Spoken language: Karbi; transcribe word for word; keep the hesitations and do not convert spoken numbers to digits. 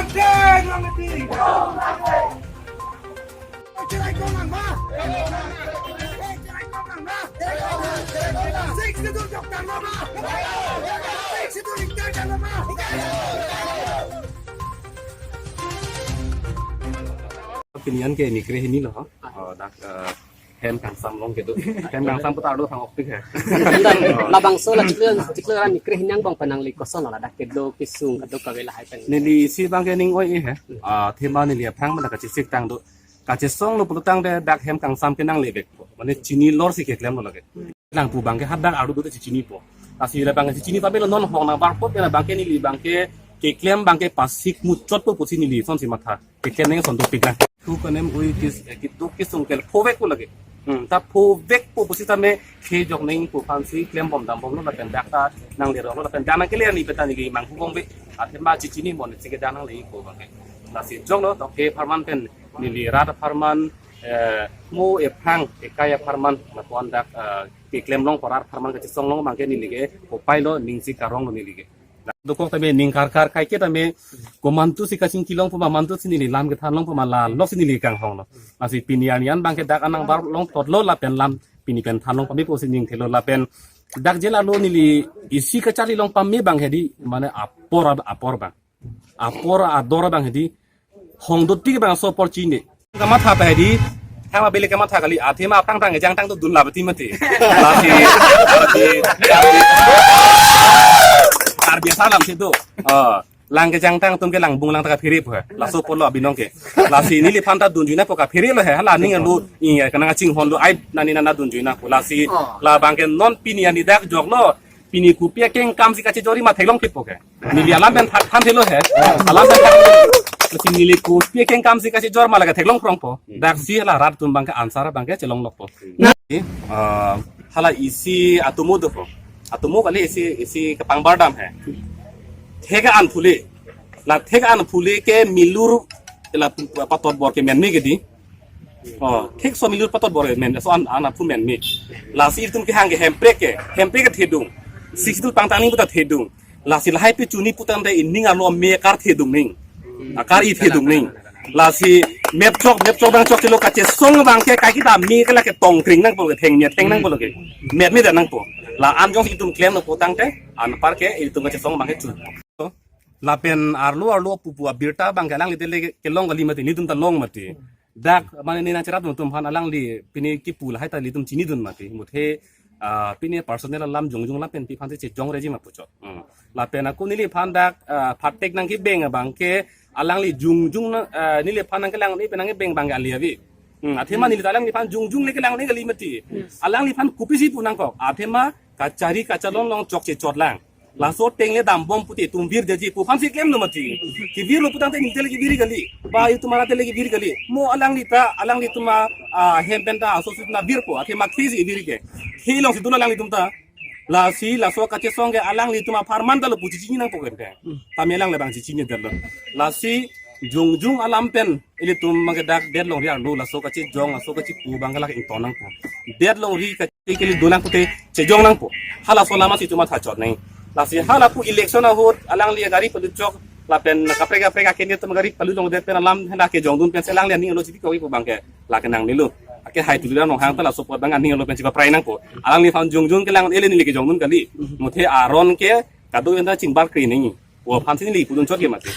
Deng lang ati. Cherai kong lang ma. Cherai kong lang ma. Six itu jok tang ma. Six itu ringkar tang ma. Pini an ke Nikre hini lo. Oh, dak, eh, hem kangsam along kedo. Hem kangsam putar do sang optik he. Labangso la chiklo chiklo ran Nikre hini angbong pen nangli koson lo ladak kedo kesung kedo kave lahai pen. Neli isi abang ke ning oi he. Ah, athema neli aphrang mana kachesik tang do. Kachesong lo pulo tangte dak hem kangsam ke nanglevek po. Mane chinilor si keklem lo lake. Nangpu abang ke hadak ardu do te chinipo. Lasi la abang ke chini pame lo, non hong nang barpo pen abang ke neli abang ke keklem abang ke pasik muchot po pusi neli son si matha. Keklem neng son dopik lang. Thu kanem ui kis, eh, kiduk kisung kel phovek po lake. Hmm, ta phovek po pusi tame kejok neng po aphansi klem bom dam bom lo lapen dak ta nanglerong lo lapen dak nangkele ani peta neli manghu bom be. Athema chichini mon si ke dak nangle po abang ke. Lasi jok lo to ke apharman pen neli rat apharman, eh, mo ephrang ekai apharman lapuan dak, eh, keklem long po rat apharman kachesong long abang ke neli ke kopai lo ning si karong lo neli ke. Dokok tame ning karkar kaike tame komantu si kachingki long po ma mantu si neli lam kethan long po ma la lok si neli kanghong lo. Lasi pini arni an abang ke dak anang bar long tot lo lapen lam pini pen than long pame po si ning thelo lapen dak jela lo neli isi kacharli long pame abang hedi mane apor ab- apor abang. Apor ador abang hedi hong dotpik abang so apor chini. Kamatha pa hedi. Thang abele kamatha kali athema aphrang tang jang tang to dun la beti mati. Lasi, lasi, Karbi, Karbi asar lam si do. Oh, lang kejang tang atum ke lang bung lang ta kaphere po he. Laso apor lo abinong ke. Lasi neliphan ta dunjui nangpo kaphere lo he. Hala ning alu iya kanang chinghon lo ai nani nana dunjui nangpo. Lasi labang ke non pini ani dak jok lo. Pini kopi akeng kam si kachejor ma theklong thip po ke. Neli alam pen than than thelo he. Alam pen than. Lasi neli kopi akeng kam si kachejor ma lake theklong phrong po. Dak si la rat atum abang ke answer abang ke chelong lok po. Na, eh, hala isi atomo do po. Atomo kali isi isi kepang bardam he. Thek an phule. La thek an phule ke milur la patot bor ke men me ke di. Oh, thek so milur patot bor men, so an an aphu men me. Lasi itum kehang ke hemprek ke, hemprek ke thedung. Six itu pangtang ning puta thedung. Lasi lahai pe chuni putangte ining arlo me kar thedung ning. Akar i thedung ning. Lasi mep chok, mep chok abang chok chelo kachesong abang ke kai kita me ke lake tong kring nangpo ke theng me theng nangpo lo ke. Mep me da nangpo. La an jongsi itum klem lo putangte anpar ke itum kachesong abang ke chu. Lapen arlo arlo pupu abirta abang ke alangli tele kelong kali mati, nelitum ta long mati. Dak mane nina cherat atum aphan alangli pini kipu lahai ta nelitum chinidun mati. Muthe, ah, pini personal alam jongjong lapen pi aphan si chejong reji ma puchot. Hmm. Lapen ako neliphan dak, ah, phatek nangkebeng abang ke alangli jongjong na, ah, neliphan nangkelang ne pen nangkebeng abang ke ali avi. Hmm, athema neli ta alangliphan jongjong le kelang ne kali mati. Alangliphan kopisi pu nangkok. Athema kachari kachalon along chokche chot lang. Laso ateng le dambom pute itum vir jaji pu aphan si klem lo mati. Kevir lo putangte neli tele kevir kali. Ba itum ara tele kevir kali. Mo alangli ta, alanglitum a, ah, hem pen ta aso si na virpo. Athema khei si vir ke. Khei along si dun alanglitum ta. Lasi laso kachesong ke alanglitum apharman ta lo pu chichini nangpo ke. Tame alang le abang chichini det lo. Lasi jongjong alam pen ilitum abang ke dak det longri arlo laso kachejong, laso kachepu abang ke lake ington nangpo. Det longri kachekili do nangpo te chejong nangpo. Halaso alam si itum matha chot nang. Lasi hala pu election ahut alangli gari palu chok lapen kaprek kaprek akhirnya itum gari palu longdet pen alam hala kejongdun pen si alangli aning arlo chipi kawi pu abang ke lake nangnelo. Ake hai Tuliram Ronghang ta laso apot abang aning arlo pen chipaprai nangpo. Alangliphan jongjong kelang ele neli kejongdun kali. Muthe aron ke kado enda chingbar kri nang. Pu aphan si neli pudun chot ke mati.